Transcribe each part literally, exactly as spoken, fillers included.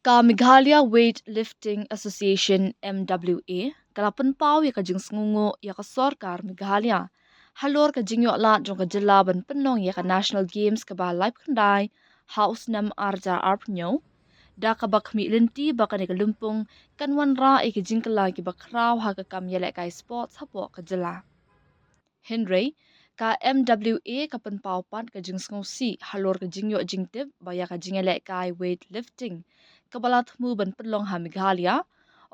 Ka Meghalaya Weightlifting Association, M W A, ka la pynpaw ïa ka jingsngewnguh ïa ka sorkar Meghalaya halor ka jingïoh lad jong ka jylla ban pynlong ïa ka National Games kaba laiphew khyndai ha u snem ar hajar arphew hynñiew, da kaba khmih lynti ba kane ka lympung kan wanrah ïa ki jingkylla kiba khraw ha ka kam ïalehkai sports hapoh ka jylla. Hynrei ka M W A ka pynpaw pat ka jingsngewsih halor ka jingïoh jingtip ba ïa ka jingïalehkai weightlifting kaba la thmu ban pynlong ha Meghalaya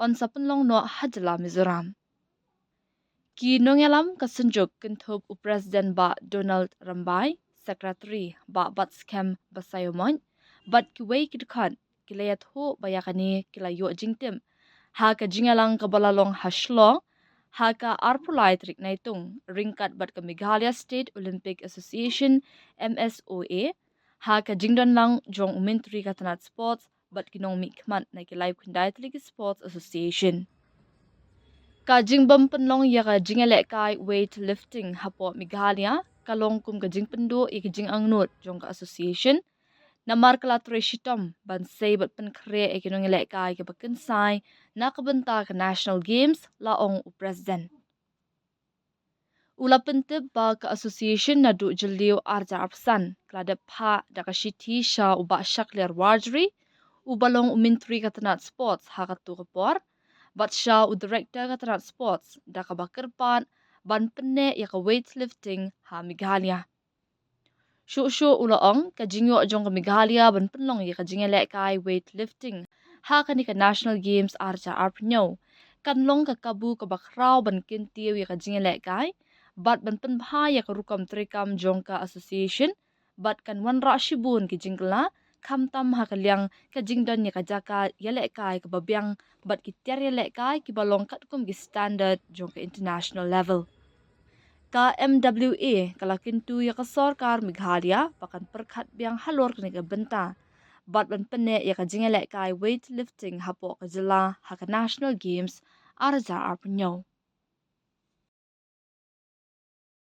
yn sa pynlong noh ha jylla Mizoram. Ki nongïalam ka Synjuk kynthup u President Bah Donald Rymbai, Secretary Bah Batskhem Basaiawmoit bad kiwei ki dkhot ki la ïathuh ba ïa kane ki la ïoh jingtip ha ka jingïalang kaba la long ha Shillong ha ka arphew lai tarik Naitung, ryngkat bad ka Meghalaya State Olympic Association, M S O A, ha ka jingdon lang jong u Myntri ka tnat Sports bad ki nongmihkhmat na ki laiphew khyndai tylli ki Sports Association. Ka jingbym pynlong ïa ka jingïalehkai weightlifting hapoh Meghalaya ka long kum ka jingpynduh ïa ka jingangnud jong ka association, namar ka la trei shitom ban sei bad pynkhreh ïa ki nongïalehkai kiba kynsai na ka bynta ka National Games, la ong u President. U la pyntip ba ka association naduh Jylliew ar hajar arphew san ka la dep phah da ka shithi sha u Bah Shakliar Warjri, uba long u Myntri ka tnat Sports ha kato ka por, bad sha u Director ka tnat Sports, da kaba kyrpad ban pynneh ïa ka weightlifting ha Meghalaya. Shuh shuh u la ong, ka jingïoh jong ka Meghalaya ban pynlong ïa ka jingïalehkai weightlifting ha kane ka National Games ar hajar arphew hynñiew kan long ka kabu kaba khraw ban kyntiew ïa ka jingïalehkai bad ban pynbha ïa ka rukom treikam jong ka association, bad kan wanrah shibun ki jingkylla, khamtam ha ka liang ka jingdon ïa ka jaka ïalehkai kaba biang bad ki tiar ïalehkai kiba long katkum ki standard jong ka international level. Ka M W A ka la kyntu ïa ka sorkar Meghalaya ba kan pyrkhat biang halor kane ka bynta bad ban pynneh ïa ka jingïalehkai weightlifting hapoh ka jylla ha ka National Games ar hajar arphew hynñiew.